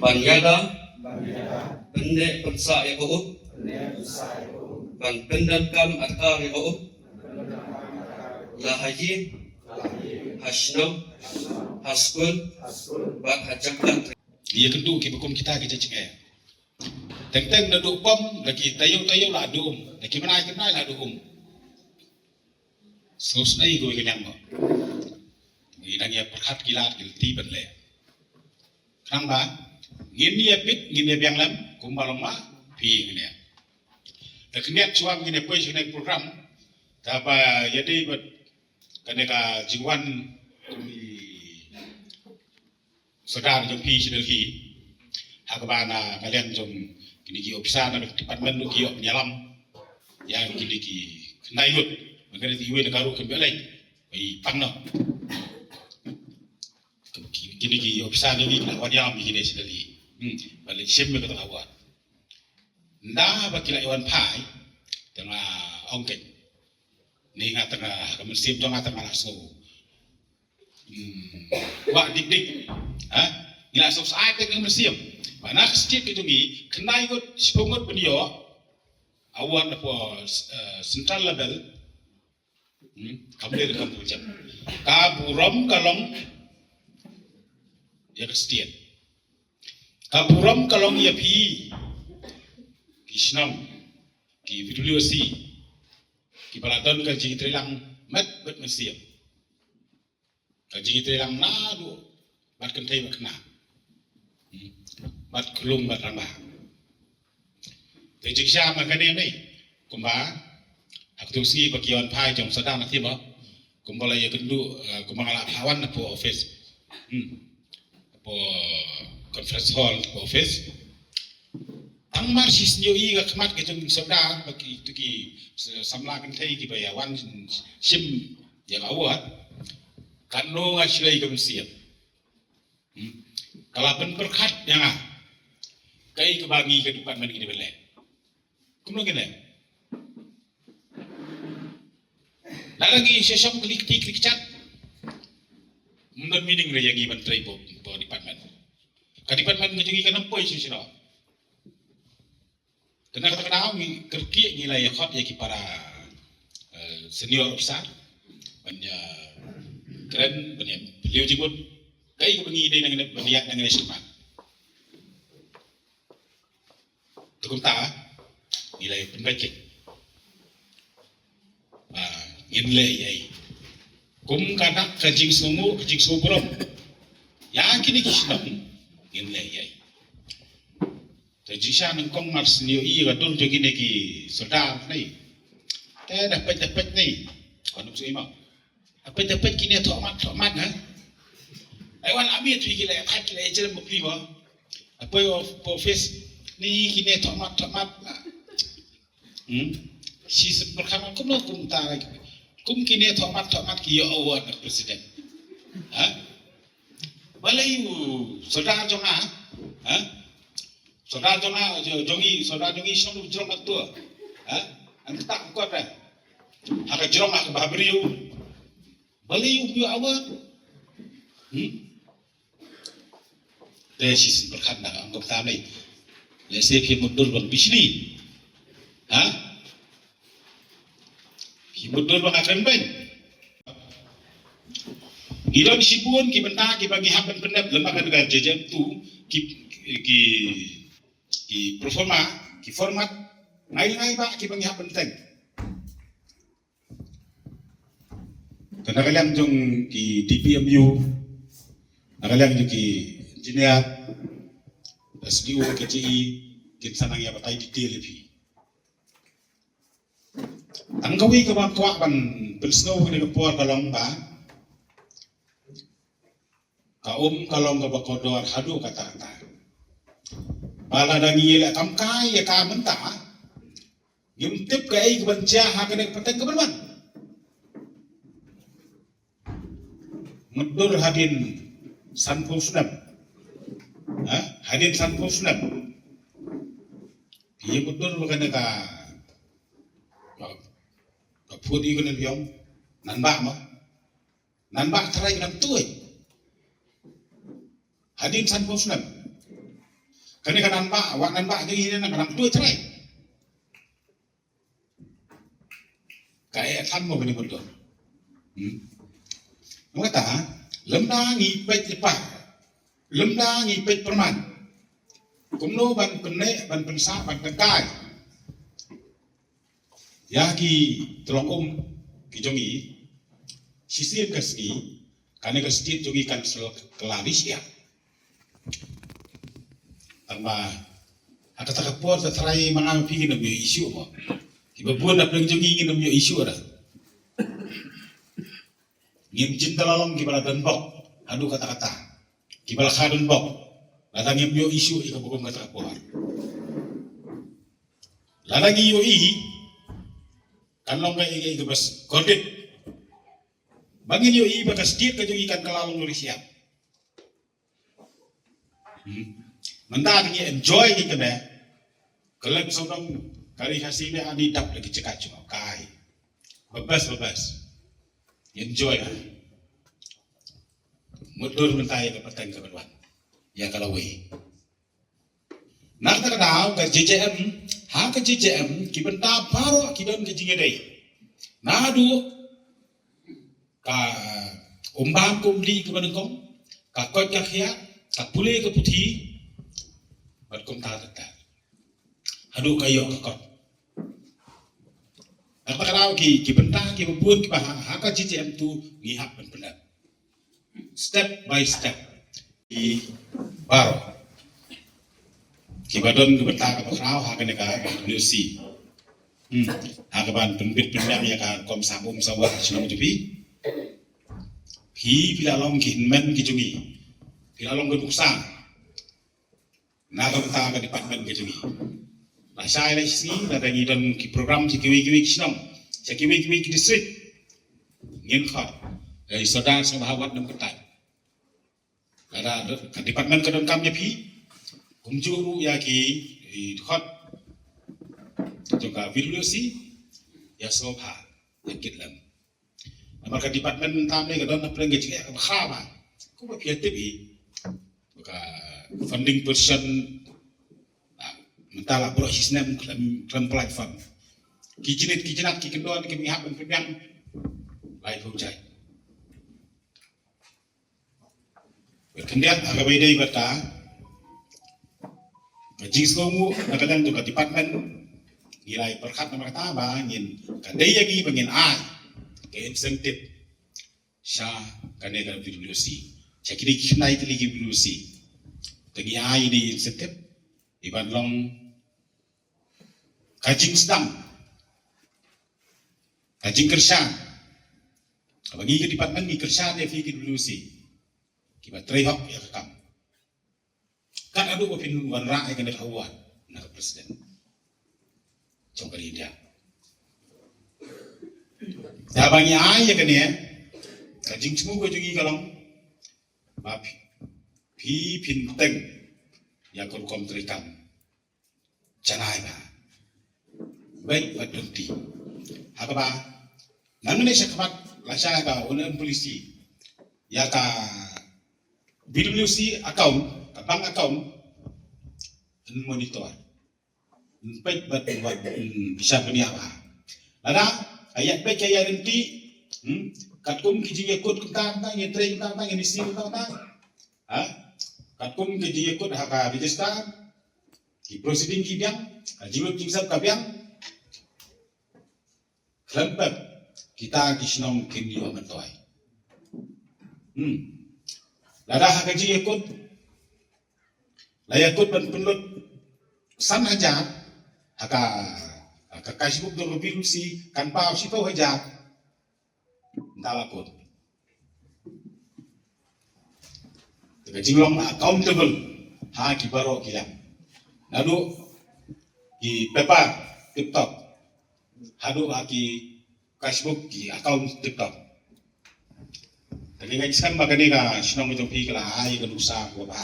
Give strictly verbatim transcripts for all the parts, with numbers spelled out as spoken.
ban ïada pynneh pynsah ïa ka um, ban pyndonkam adkar ïa ka um, la ha ïing, ha shnong, ha skul bad ha jaka. Ïa kynduh kiba kum kita ki jingeh. Teng teng naduh bom la ki taïew taïew la duh um, la ki bnai ki bnai la duh um. Sngewsynei kawei ka liang mo. Ngi dang ïa pyrkhat ki lad ki lynti ban leh. Khnang ba ngin ïa bit, ngin ïa biang lem kumba long ma phi ngin ïa. Te khyndiat shuwa ngin ïa poi sha kane ka program, te ba ïadei bad kane ka jingwan kum i Sordar jong phi sha Delhi, ha kaba na ka liang jong kine ki ophisar na department ruh ki ïoh ïalam ïa kine ki khyndai ngut. Ba kane iwei na ka ruh kan beh lei, ba i pang noh. Kine ki ophisar jong ngi ki la wan ïalam ïa kine sha Delhi. Hmm, ba leit shim ïa kata ka award. Ynda ba ki la ïa wan phai, te nga ong kein, ne nga tang ha ka mynsiem jong nga tang nga la sngew. Hmm. Wah dik dik. Ha? Ngi la sngewsih te ka mynsiem. Ba na ka state ka jong ngi, khyndai ngut, shiphew ngut ban ïoh award na po, eh, central level. Hmm. Kam dei kam pujam. Ka burom ka long ïa ka state. Ka burom ka long ïa phi ki shnong, ki P W C, kiba la don ka jingtreilang met bad mynsiem. Ka jingtreilang naduh bad kynthei bad khynnah. Hmm. Bad khlung bad rangbah. Te jingshisha ma kane ne kumba ha katu ka sngi ba ki wan phai jong Sordar na thima kumba la ïa kynduh, eh, kumba nga la phah wan na po office. Hmm. Po conference hall po office. Tang mar shi sngi ïa ka khmat ka jong Sordar ba ki tu ki samla kynthei kiba ïa wan shim ïa ka award. Katno nga shlei ka mynsiem. Hmm. Ka la pynpyrkhat ïa nga kaei kaba ngi ka department ngi dei ban leh. Kumno ngin leh? Lada ngi sha shong klik klik klik chat, ym don meaning re ïa ngi ban trei po, po department. Ka Department ka jong ngi kan ym poi shuh shuh. Te na kata ka daw ngi kyrkieh ngi la ïa khot ïa ki para, eh, senior officer ban ïa kren, ban ïa pynlong jingmut kaei kaba ngi dei nangne, ban ïa nangne shuwa. Te kumta ngi la ïa pynbeit. Ba ngin leh ïa i kum ka dak ka jingsngew, ka jingsngew burom ïa kine ki shnong, ngin leh ïa i. Te jingshisha nyngkong mar shu ïohi ïa ka dur jong kine ki sordar ne. Te da peit da peit ne. Ka nuksa i ma. Da peit da peit kine thoh mat thoh mat ha. Ai wan ami tu ki leh thait leh jem ma pli ma. Apoi of office ni kine thoh mat thoh mat. Hmm. Shi sep berkham kum no kum ta. Kum kine thoh mat thoh mat ki ïa award na president. Ha? Balei u sordar jong nga? Ha? Sordar jong nga, jo-, jong i, sordar jong i shong jrong aktua. Ha? An kata kot eh. Ha ka jrong ha ka bahabriu. Balei u ïa award? Hmm? Te shi sep berkham da ang kata nei. Lehse phi mutdur bang bishni. Ha? Ki mutdur ba nga kren beiñ. Ngi don shibun ki bynta kiba ngi hap ban pyndep lem bad ka J J M tu ki, ki, ki proforma, ki format ngai ngai ba kiba ngi hap ban teng. Te na ka liang jong ki D P M U, na ka liang jong ki engineer, S D O, ki J E, kin sa nang ïa batai detail ïa phi. Tang kawei kaba kwah ban pynsngew kane ka por ka long ba ka um ka long kaba kordor haduh katta katta. Ba lada ngi leh kam kai ïa ka mynta, ngim tip kaei kaban jia ha kane ka pateng kaban wan. Mutdur hadien sanphew snem. Ha? Hadien sanphew snem. Ïa mutdur ba kane ka, ka, ka phut ïa kane biang. Nan ba ma. Nan ba trai nan tuid. Hadien sanphew snem. Kane ka nan ba, wa nan ba jong i ne na ka nan tuid trai. Ka eh than mo kane mutdur. Hmm. Mo kata, lymda ngi peit lypa. Lymda ngi peit pyrman. Kumno ban pynneh, ban pynsah, ban tyngkai ïa ki tyllong um ki jong i, shisien ka sngi kane ka state jong i kan sel kylla bishar. Tang ba ha kata ka por te trai ma nga ma phi ngin ym ïoh issue mo. Kiba bun na pdeng jong i ngin ym ïoh issue da. Ngim jin da la long kiba la don bok haduh katta katta. Kiba la kha don bok. Lada ngim ïoh issue ïa kaba kum kata ka por. Lada ngi ïohi kan long ka ïa ka bas kordit. Ba ngin ïohi ba ka state ka jong i kan kylla long ri siap. Hmm. Mynta ngi enjoy ngi kane. Ka leng sawdong ka ri Khasi ne ani dap lagi cika cuma kai. Babas babas. Enjoy. Mutdur mynta ïa ka pateng ka ban wan. Ïa ka lawei. Na kata ka daw ka J J M, ha ka J J M ki bynta baroh ki don ka jingïadei. Naduh ka umbam ka umdih kaba nyngkong, ka koit ka khiah, ka pule ka puthi, bad kumta kumta. Haduh ka ïoh ka kot. Kata ka daw ki, ki bynta kiba bun kiba ha, ha ka J J M tu ngi hap ban pyndep. Step by step. Ki baroh kiba don ki bynta kaba khraw ha kane ka W C. Hmm. Ha kaban pynbit pynbiang ïa ka rukom sam um sam wah shnong jong phi. Phi, phi la long ki hynmen ki jong ngi. Phi la long ka nuksa. Na ka bynta ka department ka jong ngi. Lashai lashisngi lada ngi don ki program sha kiwei kiwei ki shnong, sha kiwei kiwei ki district, ngin khot ïa i Sordar sngewbha wat nym kyntait. Lada ka department ka donkam ïa phi, kumjuh ruh ïa ki, i dkhot jong ka V W C, ïa sngewbha ïa kit lem. Namar ka department mynta ne ka don hapdeng ka jingeh kaba kha ba. Kumba phi ïa tip hi, ka Funding position, ah, mynta la baroh shisnem khlem, khlem platform. Ki jinit ki jinat ki kyndon ki mihap ban pynbiang. Lai phew jait. Khyndiat ha kaba ïadei bad ka, ka jingsngewnguh na ka liang jong ka department, ngi la ïa pyrkhat namar kata ba ngin, ka dei ïa ngi ba ngin ai ka incentive sha kane ka B W C, sha kine ki khyndai tylli ki B W C. Te ngi ai ine i incentive i ban long ka jingsdang, ka jingkyrshan kaba ngi ka department ngi kyrshan ïa phi ki B W C kiba trei hok ïa ka kam. Kat haduh ba phin wanrah ïa kane ka award na ka president jong ka ri India. Te haba ngi ai ïa kane, ka jingthmu ka jong ngi ka long ba phi, phi phin teng ïa ka rukom treikam. Janai ba bad bad dum ti. Ha kaba nang ne sha khmat la sha ka un policy ïa ka B W C account, ka bank account, un monitor, un peit bad un wat, un bishar bniah ba lada ka ïa peit ka ïa dum ti. Hmm? Katkum ki jingïakut kumta kumta, ïa trei kumta kumta, ïa misi kumta kumta. Ha? Katkum ki jingïakut ha ka register, ki proceeding ki biang, ka jinglut jingsep ka biang. Khlem pep kita ki shnong kin ïoh myntoi. Hmm. Lada ha ka jingïakut la ïakut ban pynlut san hajar ha ka, ha ka cashbook jong ka B W C kan paw shiphew hajar. Nda la kut. Te ka jinglong accountable ha ki baroh ki liang. Naduh ki paper tip top haduh ha ki cashbook, ki account tip top. Te nga ngeit skhem ba kane ka shnong jong phi ka la ai ka nuksa kaba bha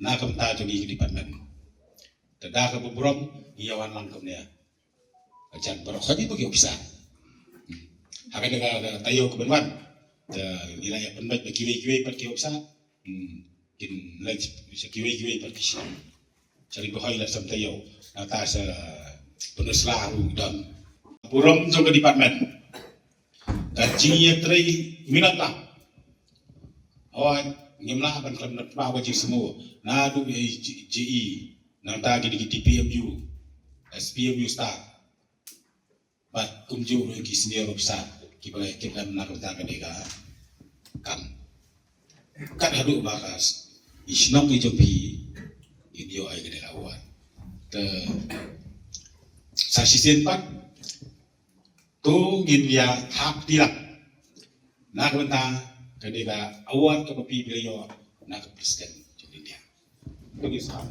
na ka bynta jong ngi ka department. Te da kaba burom ngi ïa wan lang kumne. Ka jan baroh kawei ba ki officer. Ha kane ka, ka taïew kaban wan, te ngi la ïa pynbeit ba kiwei kiwei pat ki officer, hmm, kin leit sha kiwei kiwei pat ki shnong. Sha Ri Bhoi la sam taïew, nangta sha Pynursla ruh don. Burom jong ka department, ka jingïatrei minot lang. Hooid, ngim lah ban khlem nang ba ka jingsngew naduh ïa J E, nangta kine ki D P M U, S P M U staff, bad kumjuh ruh ki senior officer kiba la ïa kit lem na ka bynta kane ka kam. Kat haduh ba ka s-, i shnong i jong phi in ïoh ai kane ka award. Te sa shisien pat to ngin ïa hap tilang na ka bynta kane ka award kaba phi la ïoh na ka president jong India. Thank you, sir.